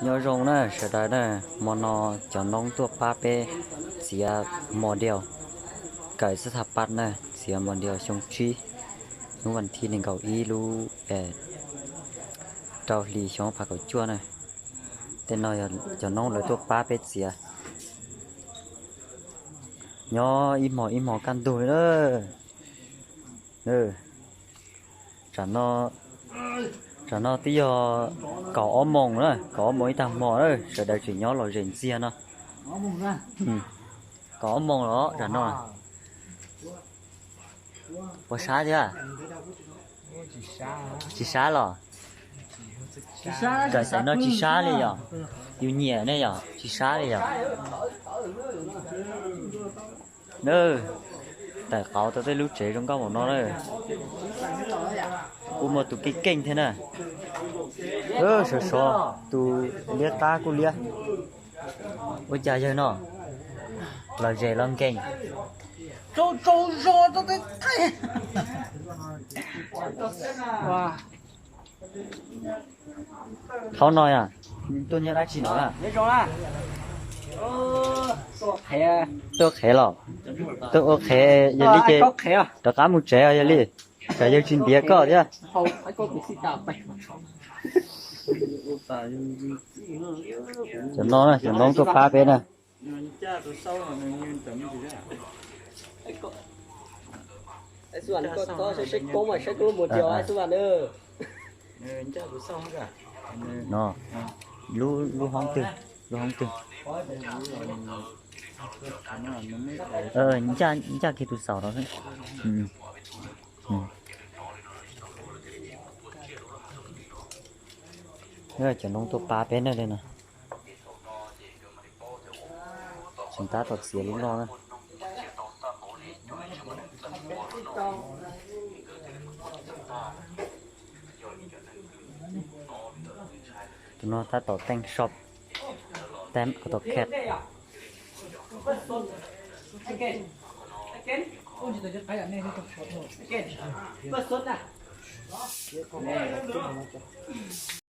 Nyob zoo na sawv daws na, hmo no cov noob tuaj pab peb txiav mos diaus, kawm xab tha pas na, txiav mos diaus xyoo tsib, hnub vas thib nees nkaum ib lub rau hlis xyoo phav kaum cuaj na. Tej no yog cov noob lawv tuaj pab peb txiav. Nyob ib hmo ib hmo kaj ntug li na. Tsam no, tsam no twb yog kaum ob moos na, kaum ob moos ib tag hmo na, sawv daws tseem nyob lom zem ntxiag no. Kaum ob moos los tsam no. Puas sab thiab? Tsis sab los? Kawm xaiv no tsis sab li yom? Yus nyiam ne yom? Tsis sab li yom? Tawm qauv tau tej lub tsev zoo nkauj npaum no na. Kuj muaj tus keej keej thiab na. Sov sov tus liab qab kuj liab. Ua cas yawg no los zes los nkees. Qhov no yom, tuaj nyob dab tsi no na? Tuaj qhev los? Tuaj ua qhev, yog li ces rov qab mus tsev os yog li. Tsam yawg tsis ntiav koj thiab. Cov no, cov noob tuaj pab peb na. No, lub, lub hoob twg, lub hoob twg? Ncaj kiag tus xaum no. Cov noob tuaj pab peb na li no. Tseem tab tom txiav lub loj na. Tus no tab tom teej soj, tab tom khet.